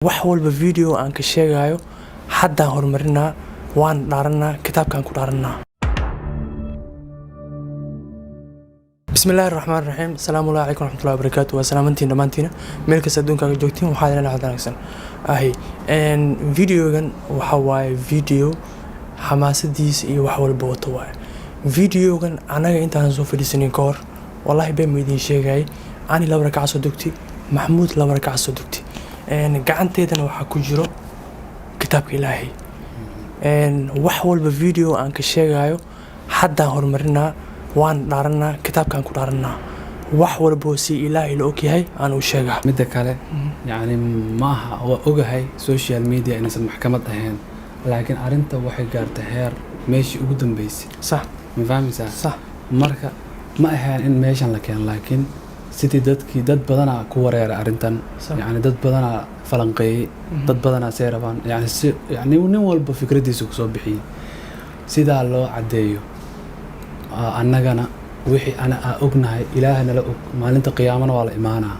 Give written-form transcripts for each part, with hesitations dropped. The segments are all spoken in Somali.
Wax walba video aan ka sheegayo haddaan horumarinaa, waan dhaaranaa, kitaabkaan ku dhaaranaa. Bismi illaahi raxmaan raxiim. Asalaamu calaykum waraxmatullahi wabarakaatu. Waa salaamantiin dhammaantiina meel kasta adduunkaaga joogtiin. Waxaa idin leedahay wanaagsan ahi. Videogan waxa waaye video xamaasadiisa iyo wax walba wato waaye. Videogan anaga intaanan soo fadhiisanin ka hor, wallahi been ma idiin sheegayay, ani 2 rakac soo dugtay, Maxamuud 2 rakac soo dugtay. Gacanteedana waxaa ku jiro kitaabka Ilaahay. Wax walba video aan ka sheegayo haddaan horumarinaa, waan dhaaranaa, kitaabkaan ku dhaaranaa. Wax walbo si Ilaahay la ogyahay aan u sheegaa. Midda kale, yacni maaha, waa ogahay social media inaysan maxkamad ahayn, laakiin arrinta waxay gaartay heer meeshii ugu dambeysay. Ma fahmaysaa? Sax. Marka ma ahayn in meeshan la keeno, laakiin sidii dadkii dad badanaa ku wareeray arrintan. Yacni dad badanaa falanqeeyey, dad badanaa say rabaan, yani si yani nin walba fikraddiisa kusoo bixiyey sidaa loo caddeeyo. Annagana wixii ana aa ognahay Ilaaha nala og. Maalinta qiyaamana waa la imaanaa,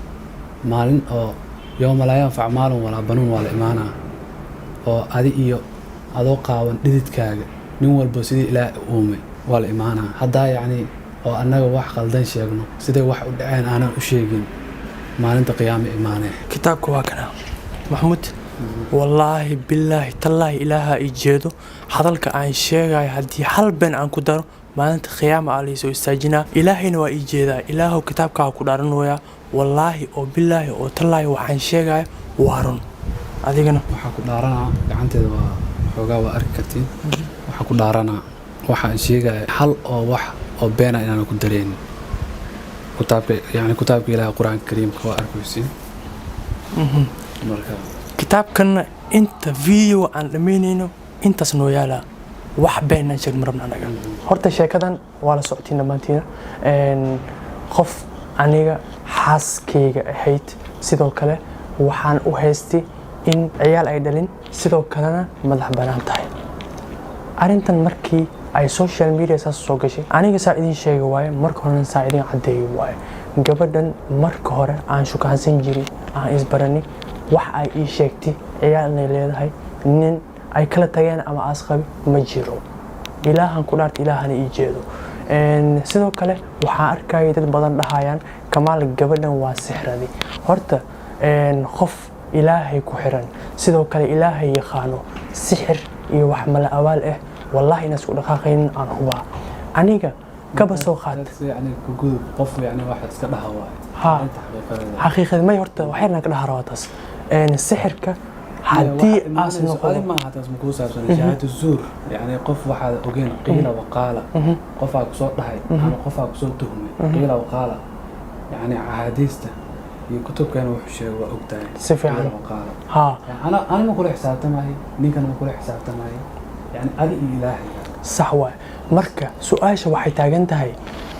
maalin oo yowma laa yanfac maalun walaa banuun waa la imaanaa, oo adi iyo adoo qaawan dhididkaaga nin walba sidii Ilaah uumay waa la imaanaa. Haddaa yacni oo annaga wax qaldan sheegno, siday wax u dhaceen aanan u sheegin, maalinta qiyaama imaanee. Kitaabka waa kana, Maxamuud. Wallaahi, bilaahi, tallaahi, Ilaaha i jeedo, hadalka aan sheegayo haddii hal been aan ku daro, maalinta qiyaama aa laysoo istaajinaa. Ilaahayna waa ii jeedaa. Ilaahow kitaabkaa ku dhaaranooyaa. Wallaahi oo bilaahi oo tallaahi, waxaan sheegayo waa run. Adigana? Waxaa ku dhaaranaa gacanteeda, waa xoogaa, waa arki kartiin. Waxaa ku dhaaranaa waxaan sheegaya hal oo wax oo beena inaanan ku dareenin. Kitaabka, yani kitaabka Ilaaha, Qur-aanka Kariimka, waa arkaysiin. Marka kitaabkanna inta video aan dhammaynayno intaas noo yaalaa. Wax beenaan sheeg ma rabna anaga. Horta sheekadan waa la socotiin dhammaantiina. Qof aniga xaaskayga ahayd, sidoo kale waxaan u haystay in ciyaal ay dhalin, sidoo kalena madax bannaan tahay. Arrintan markii ay social media saas soo gashay, aniga saa idin sheegi waaye, marka horena saa idin caddeeyi waaye. Gabadhan marka hore aan shukaansan jirin, aan isbarani, wax ay ii sheegtay ciyaal inay leedahay, nin ay kala tageen ama aas qabi ma jiro. Ilaahan ku dhaarta, Ilaahana ii jeedo. Sidoo kale waxaan arkayay dad badan dhahayaan Kamaal gabadhan waa sixradi. Horta qof Ilaahay ku xiran, sidoo kale Ilaahay yaqaano, sixir iyo wax mala awaal ah wallahi inaan isku dhaqaaqaynin aan hubaa. Aniga kaba soo qaad. Yani ka gudub, qof yani wax iska dhaha waaye. Ha. Arrinta xaqiiqadeeda. Xaqiiqad may, horta waxyarna ka dhaha rabaa taas. Sixirka haddii aas noqdo adi maaha, taas makuu saabsan shahaadatu zuur. Yani qof waxaad ogeen, qiila waqaala, qofaa kusoo dhahay ama qofaa kusoo tuhmay, qiila waqaala, yani axaadiista iyo kutubkeena wuxuu sheegay waa ogtahay. Si fiican. Qiila waqaala. Ana ma kula xisaabtamayo, ninkan ma kula xisaabtamayo, yani adi iyo Ilaahay. Sax waay. Marka su-aasha waxay taagan tahay: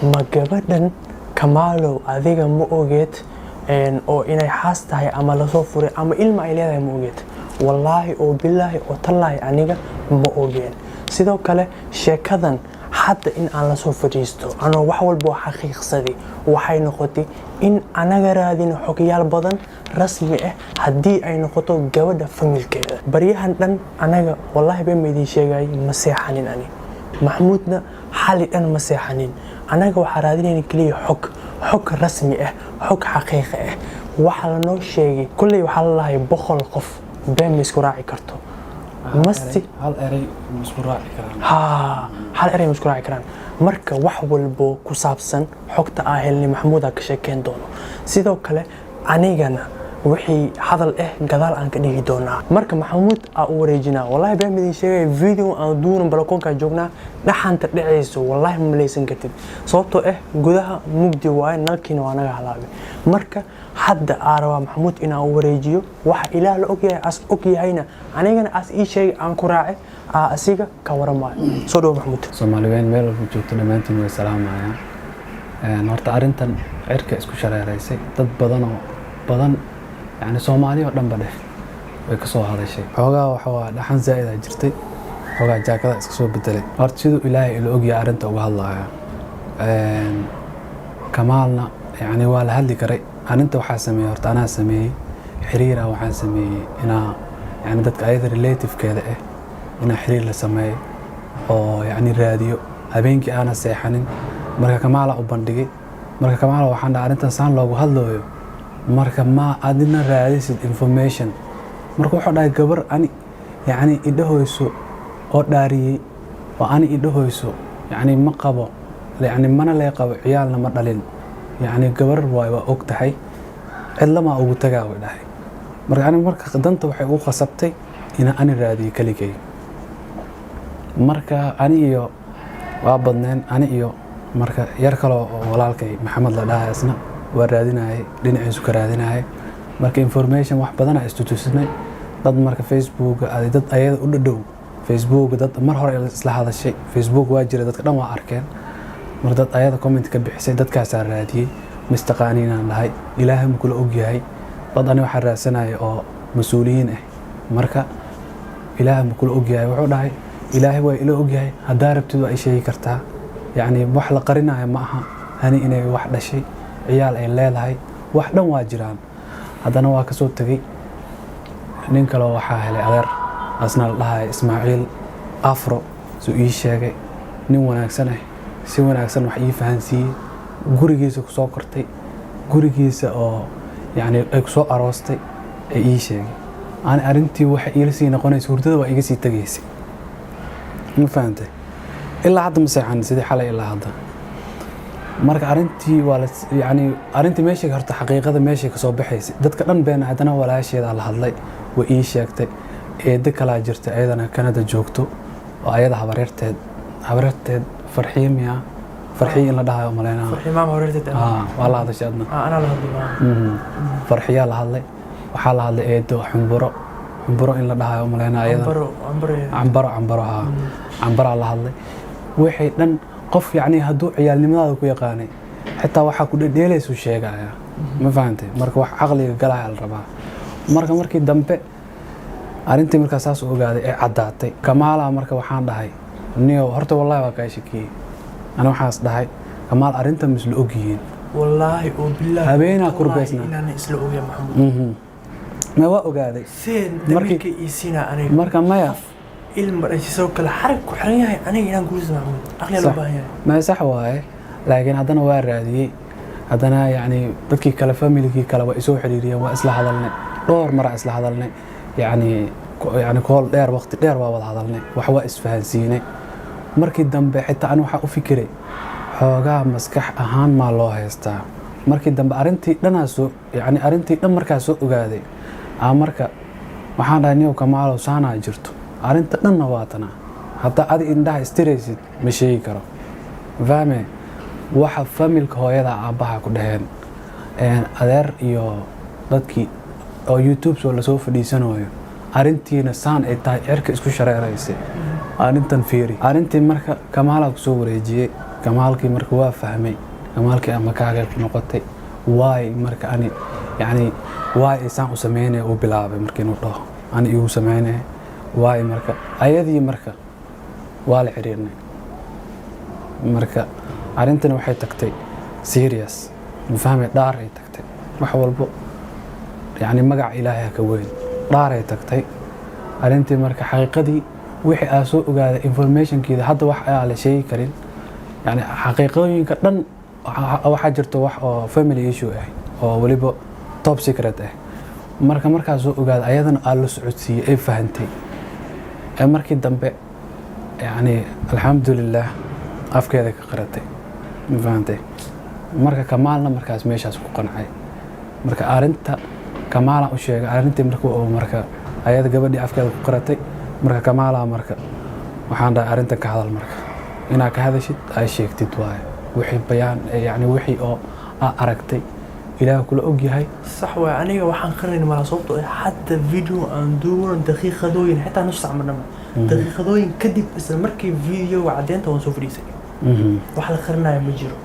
ma gabadhan Kamaalow adiga ma ogeed oo inay xaas tahay ama lasoo furay ama ilma ay leedahay ma ogeed? Wallaahi oo bilaahi oo tallaahi, aniga ma ogeen. Sidoo kale sheekadan hadda in aan lasoo fadhiisto anoo wax walba oo xaqiiqsaday, waxay noqotay in anaga raadino xogyaal badan rasmi ah haddii ay noqoto gabadha familkeeda. Baryahan dhan anaga, wallaahi been ma idiin sheegayay, ma seexanin. Ani Maxamuudna xali dhan ma seexanin. Anaga waxaa raadinayna keliya xog, xog rasmi ah, xog xaqiiqa ah. Waxa lanoo sheegay kulley waxaa la lahay 100 qof been ma isku raaci karto masti. Hal erey ma isku raaci karaan. Haa, hal erey ma isku raaci karaan. Marka wax walbo ku saabsan xogta aa helnay, Maxamuudaa ka sheekeyn doono. Sidoo kale anigana wixii hadal ah gadaal aan ka dhigi doonaa. Marka Maxamuud aa u wareejinaa. Wallahi been idin sheegaya, video aan duunan balakoonkaa joognaa, dhaxanta dhacayso wallahi ma malaysan kartid, sababtoo ah gudaha mugdi waaye, nalkiina waa naga halaabay. Marka hadda aa rabaa Maxamuud inaan u wareejiyo. Waxa Ilaah la ogyahay, as og yahayna, anigana as ii sheegay aan ku raacay, aa asiga ka waramaayo. Soo dhawo, Maxamuud. Soomaaliweyn meel walba joogto dhammaantiin way salaamayaan. Horta arrintan cirka isku shareeraysay, dad badan oo badan, yani Soomaali oo dhanba dheh, way ka soo hadashay. Xoogaa waxa waa dhaxan zaa'id aa jirtay, xoogaa jaakada iska soo bedelay. Horta siduu Ilaahay ila ogyahay arrinta uga hadlaya. Kamaalna yani waa la hadli karay. Arrinta waxaa sameeyey, horta anaa sameeyey. Xiriira waxaan sameeyey inaa yani dadka ayada relativekeeda ah inaa xiriir la sameeyo oo yacni raadiyo. Habeenkii aana seexanin. Marka Kamaala u bandhigay. Marka Kamaala waxaan dhahay, arrintan saan loogu hadlooyo, marka ma adina raadisid information? Marka wuxuu dhahay, gabar ani yacni idhahoyso oo dhaariyey oo ani idhahoyso, yacni ma qabo, yacni mana lee qabo, ciyaalna ma dhalin, yacni gabar waay, waa og tahay, cidlamaa ugu tagaa, way dhahay. Marka ani marka danta waxay ugu khasabtay inaan ani raadiyo keligay. Marka ani iyo waa badneen, ani iyo marka yar kaloo oo walaalkay Maxamed la dhahay, isna waa raadinayay, dhinaciisu ka raadinayay. Marka information wax badanaa istutusinay dad. Marka Facebook dad ayada u dhadhow, Facebook dad mar hore isla hadashay, Facebook waa jira, dadka dhan waa arkeen. Mar dad ayada comment ka bixisay, dadkaasaa raadiyey. Mistaqaaniinaan dhahay, Ilaahay ma kula ogyahay? Dad ani waxaa raadsanaya oo mas-uuliyiin ah. Marka Ilaahay ma kula ogyahay? Wuxuu dhahay, Ilaahay waa ila ogyahay, haddaa rabtid waa i sheegi kartaa, yacni wax la qarinayo ma aha, hani inay wax dhashay, ciyaal ay leedahay, wax dhan waa jiraan. Haddana waa kasoo tegey. Nin kaloo waxaa helay adeer, asna la dhahay Ismaaciil Afro, suu ii sheegay, nin wanaagsan ah, si wanaagsan wax ii fahansiiyey, gurigiisa kusoo kortay, gurigiisa oo yacni ay kusoo aroostay ee ii sheegay. Ani arrintii waxay iila sii noqonaysa, hurdada waa iga sii tegaysay, ma fahantay? Ilaa hadda ma seexan, sidii xalay ilaa hadda. Marka arrintii waa la yacni arrintii meeshay horta xaqiiqada meeshay kasoo baxaysay, dadka dhan been. Haddana walaasheedaa la hadlay, way ii sheegtay. Eedo kalaa jirta, ayadana Canada joogto, oo ayada habareerteed, habareerteed Farxiye miya, Farxiye in la dhahayo umaleynaa. Farxi maama horeerteed. Ah, waa la hadashay adna? Ah, anaa la hadlay. Farxiyaa la hadlay. Waxaa la hadlay eedo Xumburo, Xumburo in la dhahayo umaleynaa ayada. Cambaro, Cambaro. Cambaro, Cambaro, haa, Cambaraa la hadlay. Wixii dhan qof yacni hadduu ciyaalnimadaada ku yaqaanay, xitaa waxaa ku dhedheelaysuu sheegaya, ma fahantay? Marka wax caqliga galaya la rabaa. Marka markii dambe arrintii markaa saas u ogaaday ee caddaatay, Kamaala marka waxaan dhahay, niyo horta wallahi waa kaa shakiyey. Ani waxaas dhahay, Kamaal, arrintan misla ogyihiin? Wallaahi oo bilaahi. Habeenaa wallaahi kurbaysnaa. Inaan isla ogeyn, Maxamuud. Ma waa ogaaday. Seen damiirka ii siinaa aniga? Marka maya. Ilma dhashay sidoo kale xarig ku xiran yahay, aniga inaan guursa, Maxamuud, aqliyaa loo Sax. baahan yahay. Maya, sax waaye, laakiin haddana waa raadiyey. Haddana yacni dadkii kale, familigii kale waa isoo xiriiriyeen, waa isla hadalnay, dhowr maraa isla hadalnay, yacni yacni kool dheer, waqti dheer waa wada hadalnay, wax waa isfahansiinay. Markii dambe xitaa ani waxaa u fikiray, xoogaa maskax ahaan maa loo haystaa? Markii dambe arrintii dhanaa soo, yacni arrintii dhan markaa soo ogaaday aa, marka waxaan dhahay, niyow Kamaalow, saanaa jirto, arrinta dhanna waa tanaa, haddaa adi indhaha istiraysid ma sheegi karo, fahme? Waxa familka hooyada aabbaha ku dhaheen, adeer iyo dadkii oo YouTube soo lasoo fadhiisanayo, arrintiina saan ay tahay, cirka isku shareeraysay arrintan, fiiri arrintii. Marka Kamaalaa kusoo wareejiyey. Kamaalkii marka waa fahmay, Kamaalkii ama kaagay ku noqotay waay. Marka ani yacni waay ay saan u sameynaya, uu bilaabay marka inuu dhaho ani igu sameynaya waay. Marka ayadii marka waa la xiriirnay. Marka arrintani waxay tagtay serious, ma fahmay? Dhaar ay tagtay, wax walbo yacni magaca Ilaahay ha ka weyn, dhaaray tagtay arrintii. Marka xaqiiqadii wixii aa soo ogaaday, informationkeeda hadda wax aa la sheegi karin, yani xaqiiqooyinka dhan waxaa jirto wax oo family issue ah oo weliba top secret ah. Marka markaa soo ogaaday, ayadana aa la socodsiiyey, ay fahantay, ee markii dambe yacni alxamdulilah afkeeda ka qaratay, ma fahantay? Marka Kamaalna markaas meeshaas ku qancay. Marka arrinta Kamaalaan u sheegay arrintii. Marka uu marka ayada gabadhii afkeeda ku qaratay, marka Kamaalaa marka waxaan dhahay, arrintan ka hadal. Marka inaad ka hadashid ay sheegtid waaye wixii bayaan, yacni wixii oo aa aragtay, Ilaah kula og yahay. Sax waay, aniga waxaan qarinayn malaa, sababtoo ah hadda video aan duuban daqiiqadooyin, xitaa nus saac ma dhama, daqiiqadooyin kadib isla markii videoga caddeynta waan soo fadhiisay. Wax la qarinayo ma jiro.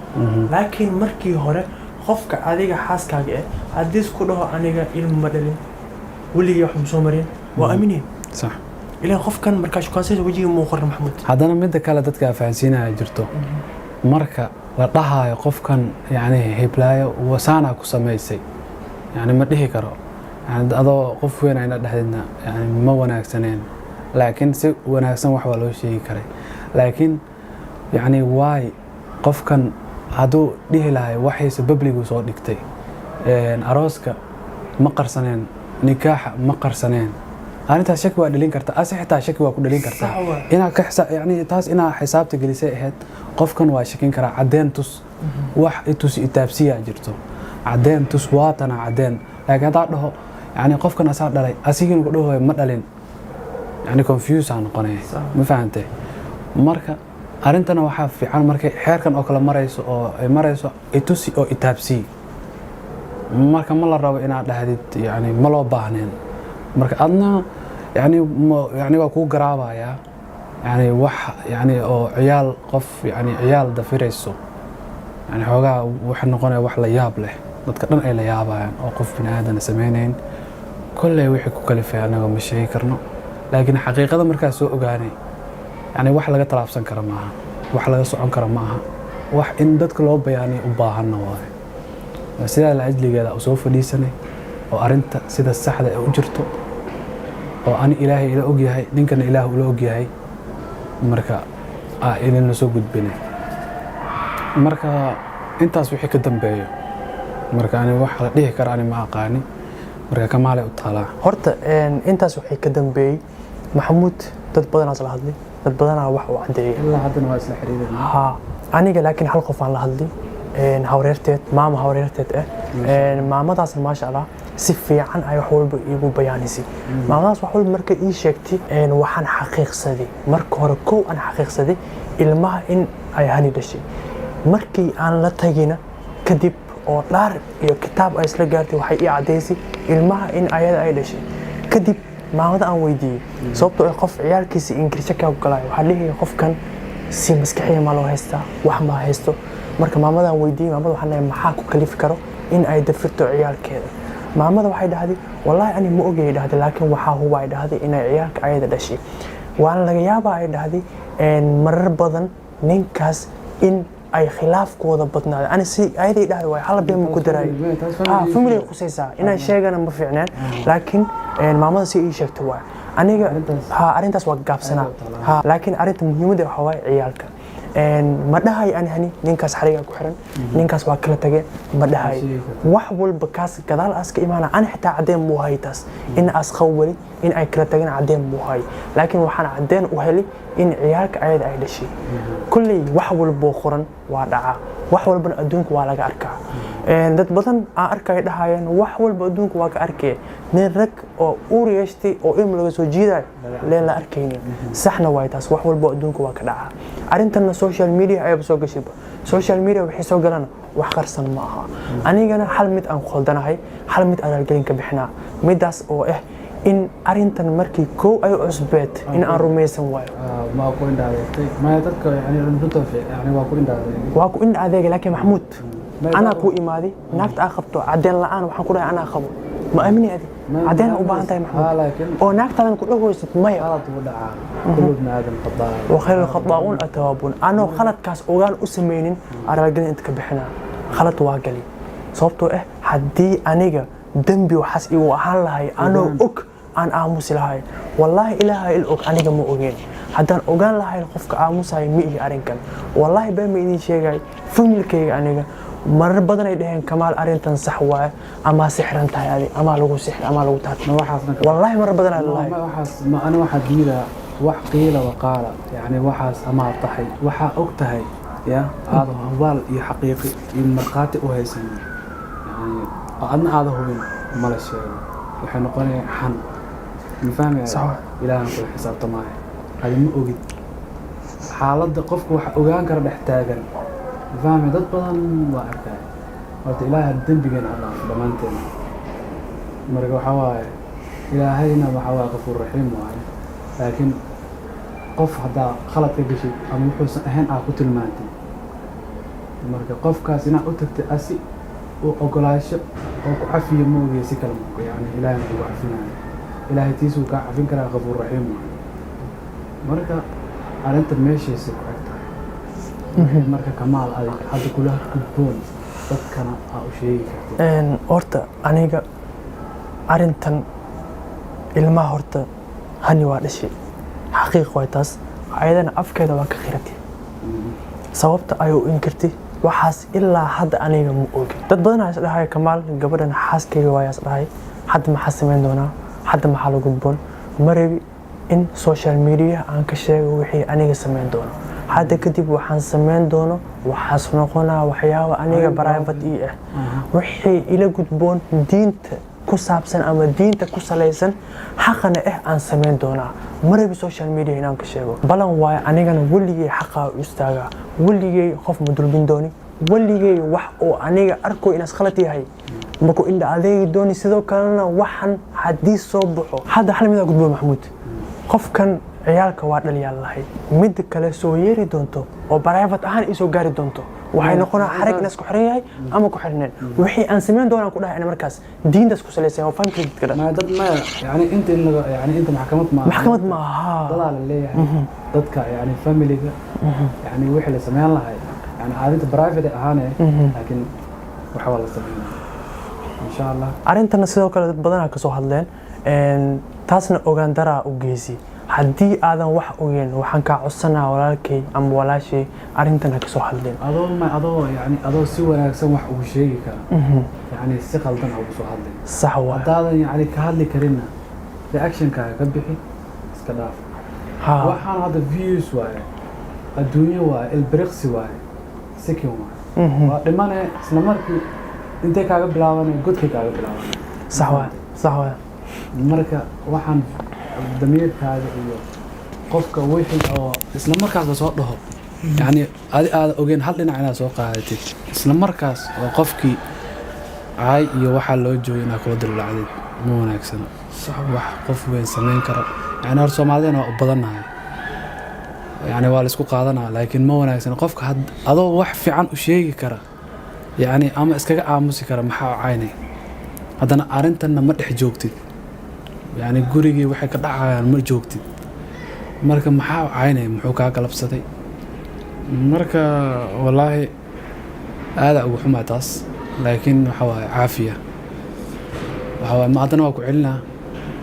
Laakiin markii hore qofka adiga xaaskaaga eh haddii isku dhaho, aniga ilma ma dhalin, weligii wax ma soo marin, waa aamineen. Sax. Ilaan qofkan markaa shukaansanaysa wejiga muu qorin, Maxamuud. Haddana midda kale dadka fahansiinaya jirto, marka la dhahaayo qofkan yacni heblaayo wasaanaa ku samaysay, yacni ma dhihi karo. Yani adoo qof weyn ayna dhexdeedna, yani ma wanaagsaneen, laakiin si wanaagsan wax waa loo sheegi karay. Laakiin yani waay qofkan hadduu dhihi lahay waxayse public-gu soo dhigtay, arooska ma qarsaneen, nikaaxa ma qarsaneen, arrintaas shaki waa dhalin kartaa, ase xitaa shaki waa ku dhalin kartaa. Sax waay. Inaa ka yani taas inaa xisaabta gelisay ahayd. Qofkan waa shakin karaa. Caddeen tus, wax itus itaabsiyaa jirto, caddeen tus, waatana caddeen. Laakiin haddaa dhaho yani qofkan asaa dhalay, asigina ku dhahoy ma dhalin, yani confuse aa noqonaya. Sax. Ma fahantay? Marka arrintana waxaa fiican markay xeerkan oo kale marayso oo ay marayso itusi oo itaabsii. Marka ma la rabo inaad dhahdid yani ma loo baahneen. Marka adna yani yani waa kuu garaabayaa, yani wax yani oo ciyaal qof yani ciyaal dafirayso, yani xoogaa waxa noqonaya wax la yaab leh, dadka dhan ay la yaabayaan oo qof bini aadana samaynayn. Kolley wixii ku kalifay annaga ma sheegi karno, laakiin xaqiiqada markaa soo ogaanay, yani wax laga talaabsan karo maaha, wax laga socon karo ma aha, wax in dadka loo bayaaniyo u baahanna waaye. Sidaa la ajligeeda u soo fadhiisanay oo arrinta sida saxda ee u jirto oo ani Ilaahay ila ogyahay, ninkana Ilaah ula ogyahay, marka aa idinla soo gudbinay. Marka intaas wixii ka dambeeyo, marka ani wax la dhihi kara ani ma aqaani. Marka kamaalay u taalaa. Horta intaas waxay ka dambeeyey, Maxamuud dad badanaa isla hadlay, dad badanaa wax uu caddeeyey. Ilaa haddana waa isla xiriirina. Ha, aniga laakiin hal qof aan la hadlay, hawreerteed, maama hawreerteed ah. Maamadaasna maasha Allah si fiican ay wax walba iigu bayaanisay. Maamadaas wax walba markay ii sheegtay, waxaan xaqiiqsaday marka hore, kow aan xaqiiqsaday ilmaha in ay Hani dhashay. Markii aan la tagina kadib oo dhaar iyo kitaab ay isla gaartay, waxay ii caddaysay ilmaha in ayada ay dhashay. Kadib maamada aan weydiiyey sababtoo ah qof ciyaalkiisa ingiriisha ka galaayo, waxaa leeyahay qofkan si maskaxiya ma loo haystaa, wax ma haysto. Marka maamadaan weydiiyey, maamada waxaan leeyahay, maxaa ku kalifi karo in ay dafirto ciyaalkeeda? Maamada waxay dhahday, wallaahi ani ma ogay dhahday, laakiin waxaa huba ay dhahday inay ciyaalka ayada dhashay. Waana laga yaabaa ay dhahday marar badan ninkaas in ay khilaafkooda badnaada. Ani si ayaday dhahday waay, hal been ma ku daraayo. Family khusaysaa inaan sheegana ma fiicneen, laakiin maamada si ii sheegtay waay. Aniga ha arrintaas waa gaabsanaa ha, laakiin arrinta muhiimadda waxaa waaye ciyaalka. Ma dhahay ani Hani ninkaas xarigaa ku xiran, ninkaas waa kala tageen, ma dhahay. Wax walba kaas gadaal aas ka imaana. Ani xitaa caddeen muu hay taas in aas qawwali in ay kala tageen, caddeen muu hay, laakiin waxaan caddeen u helay in ciyaalka ayada ay dhashay. Kulley wax walboo qoran waa dhacaa, wax walbana adduunka waa laga arkaa. Dad badan aan arkaya dhahayeen wax walba adduunka waa ka arkaya, nin rag oo uur yeeshtay oo ilmu laga soo jiidayo leen la arkaynin. Saxna waay taas, wax walba adduunka waa ka dhacaa. Arrintanna social media ayaba soo gashayba, social media waxay soo galana wax qarsan ma aha. Anigana hal mid aan khaldanahay, hal mid aan raalgelin ka bixinaa, midaas oo ah in arrintan markii kow ay cusbeed in aan rumaysan waayo. Ma ku indhaadeegtay? Maya, dadka yani runta yani waa ku indhaadeegay. Waa ku indha adeegay, laakiin Maxamuud anaa kuu imaaday, naagta aa qabto caddeen la'aan waxaan ku dhahay anaa qabo, ma aamini adi? Caddeen u baahan tahay, Maxamuud, oo naagtaadan ku dhahoysid maya. Qalad wuu dhacaa, kullu bni aadam khataa. Wa khayru lkhataa'uun atawaabuun. Anoo khaladkaas ogaan u samaynin aan raalgelin inta ka bixinaa. Khalad waa gali, sababtoo ah haddii aniga dembi waxaas igu ahaan lahay anoo og aan aamusi lahay, wallaahi Ilaaha il og aniga ma ogeen. Haddaan ogaan lahayn qofka aamusaya ma ihi arrinkan. Wallaahi been ma idin sheegay, familkayga aniga marar badan ay dhaheen, Kamaal arrintan sax waaye amaa sixran tahay adi, amaa lagu sixir, amaa lagu taabtay. Ma waxaasna Wallaahi marar badan aan lahay. Ma waxaas ma ani waxaa diidaa wax qiila waqaala, yani waxaas amaa tahay, waxaa og tahay ya aada hubaal iyo xaqiiqi iyo markhaati u haysanin, yani oo adna aada hubin mala sheego, waxay noqonaya xan. Ma fahmaya? Sax waay. Ilaahan kula xisaabtamaayo, adi ma ogid xaaladda qofka waxa ogaan kara dhex taagan. Ma fahmaya? Dad badan waa arkaya. Horta Ilaaha dembigeena ha dhaafo dhammaanteena. Marka waxaa waaye Ilaahayna waxaa waaye qafuur raxiim waaye, laakiin qof haddaa khalad ka gashid ama wuxuusan ahayn aa ku tilmaantay, marka qofkaas inaad u tagtay asi uu ogolaasho oo ku cafiyo ma ogiya, si kale ma yani Ilaahayna kugu cafinayo. Ilaahay tiisuu kaa cafin karaa, qafuur raxiim waaye. Marka arrinta meeshaysay ku eg tahay. Wixii marka Kamaal adig hadda kula gudboon dadkana aa u sheegi kartid? Horta aniga Arrintan ilmaha horta Hani waa dhashay, xaqiiq waay taas. Ayadana afkeeda waa ka qiratay. Sababta ayuu inkirtay waxaas ilaa hadda aniga ma ogin. Dad badan ayaa isdhahay, "Kamaal, gabadhan xaaskayga waayaa." Isdhahay, "Hadda maxaa samayn doonaa? Hadda maxaa la gudboon?" Ma rabi in social media aan ka sheego wixii aniga samayn doono hadda kadib. Waxaan samayn doono waxaas noqonaa waxyaaba aniga private ii ah. Wixii ila gudboon, diinta ku saabsan ama diinta ku salaysan, xaqana ah, aan samayn doonaa. Ma rabi social media inaan ka sheego. Balan waayo, anigana weligay xaqaa u istaagaa. Weligay qof ma dulmin dooni. Weligay wax oo aniga arko inaas khalad yahay maku indha adeegi dooni. Sidoo kalena waxan haddii soo baxo hadda, hal midaa gudboon, Maxamuud. Qofkan ciyaalka waa dhaliyaal lahay. Midda kale soo yeeri doonto oo private ahaan isoo gaari doonto waxay noqonaa xarig inaas ku xiran yahay ama ku xirneen. Wixii aan samayn doonaan ku dhahay markaas diintaas ku salaysan oo fahamka dadka dhan. Ma dad maya, yani inta in laga, yani inta maxkamad ma Maxkamad ma aha. Dadaa la leeyahay, dadka, yani familiga, yani wixii la sameyn lahay, yani arrinta private ahaane, laakiin waxa waa la sameynaa, insha Allah. Arrintana sidoo kale dad badanaa kasoo hadleen. Taasna ogaan daraa u geysi. Haddii aadan wax ogeyn, waxaan kaa codsanaa, walaalkay ama walaashay, arrintan ha kasoo hadleen. Adoo ma adoo, yani adoo si wanaagsan wax ugu sheegi kara, yani si qaldan ha ugu soo hadlin. Sax waa. Haddaadan yani ka hadli karinna, reactionkaaga ka bixi, iska dhaaf. Waxaan hadda views waaye, adduunyo waaye, ilbiriqsi waaye, second waaye, waa dhimane. Isla markii intay kaaga bilaabanay, godkay kaaga bilaabanay. Sax waa, sax waa. Marka waxaan damiirkaaga iyo qofka wixii oo isla markaas lasoo dhaho, yani adi aada ogeen hal dhinac inaad soo qaadatid, isla markaas oo qofkii caay iyo waxaa loo joogay inaad kula dildhacdid, ma wanaagsano. Wax qof weyn samayn karo, yani hor Soomaalidana waa u badannahay, yani waa laisku qaadanaa, laakiin ma wanaagsano. Qofka adoo wax fiican u sheegi kara, yani ama iskaga aamusi kara, maxaa u caynay? Haddana arrintanna ma dhex joogtid, yani gurigii waxay ka dhacayaan ma joogtid. Marka maxaa u caynay? Muxuu kaa galabsaday? Marka wallaahi aadaa ugu xumaa taas, laakiin waxa waaye caafiya, waxa waaye ma haddana waa ku celinaa.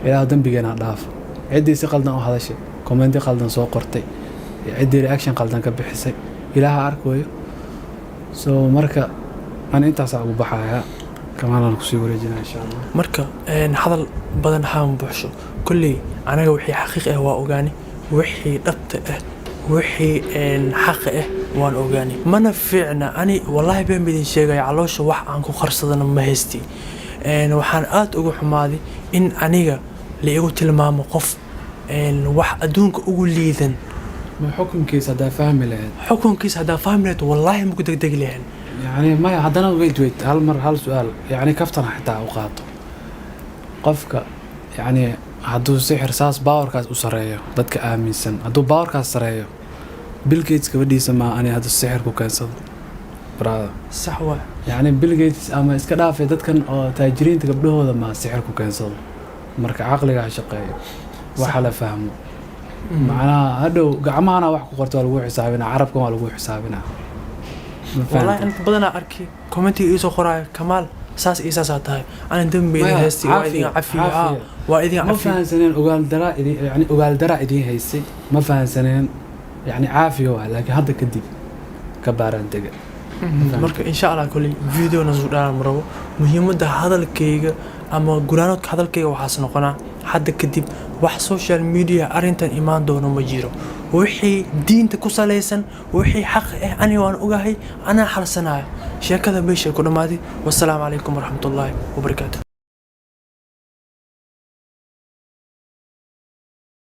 Ilaah dembigeena ha dhaafo ciddii si qaldan u hadashay, commenti qaldan soo qortay, ciddii reaction qaldan ka bixisay. Ilaaha arkayo. So marka ani intaasaa ugu baxayaa. Kamaalaan kusii wareejinaa, insha Allah. Marka hadal badan haan buuxsho. Kolley anaga wixii xaqiiq ah waa ogaani, wixii dhabta ah, wixii xaqa ah waan ogaani. Mana fiicna. Ani wallaahi been bidin sheegaya, caloosha wax aan ku qarsadana ma haysti. Waxaan aad uga xumaaday in aniga la igu tilmaamo qof wax adduunka ugu liidan. Ma xukunkiisa haddaa fahmi lahayd? Xukunkiisa haddaa fahmi lahayd, wallaahi maku degdegi lahayn. Yani maya, haddana wait, wait, hal mar, hal su-aal, yani kaftana xitaa u qaato. Qofka yani hadduu sixir saas powerkaas u sareeyo, dadka aaminsan hadduu powerkaas sareeyo, Bill Gates gabadhiisa ma ani hadduu sixir ku keensado, brother? Sax waa. Yani Bill Gates ama iska dhaafay, dadkan oo taajiriinta gabdhahooda ma sixir ku keensado? Marka caqliga ha shaqeeyo, waxa la fahmo. Macnaha hadhow gacmahana wax ku qorto waa lagu xisaabinaa, carabkan waa lagu xisaabinaa. Ma Wallahi fahamtay? Inta badanaa arki commentiga iisoo qoraayo, "Kamaal, saas iyo saasaa tahay." Ana dembi idin Maya, haysti waa idin caafiya, cafiya. caafiya. Waa idin Ma cafiya. fahansaneen, ogaal daraa idin, yani ogaal daraa idiin haysay, ma fahansaneen, yani caafiya waa, laakiin hadda kadib ka baaraan dega. Marka insha Allah kolley videona soo dhaan ma rabo. Muhiimadda hadalkayga ama guraanoodka hadalkayga waxaas noqonaa, hadda kadib wax social media arrintan imaan doono ma jiro. Wixii diinta ku salaysan, wixii xaq ah, ani waan ogahay, anaa xalsanaya. Sheekada meeshay ku dhammaatay. Wasalaamu calaykum waraxmatullaahi wabarakaatu.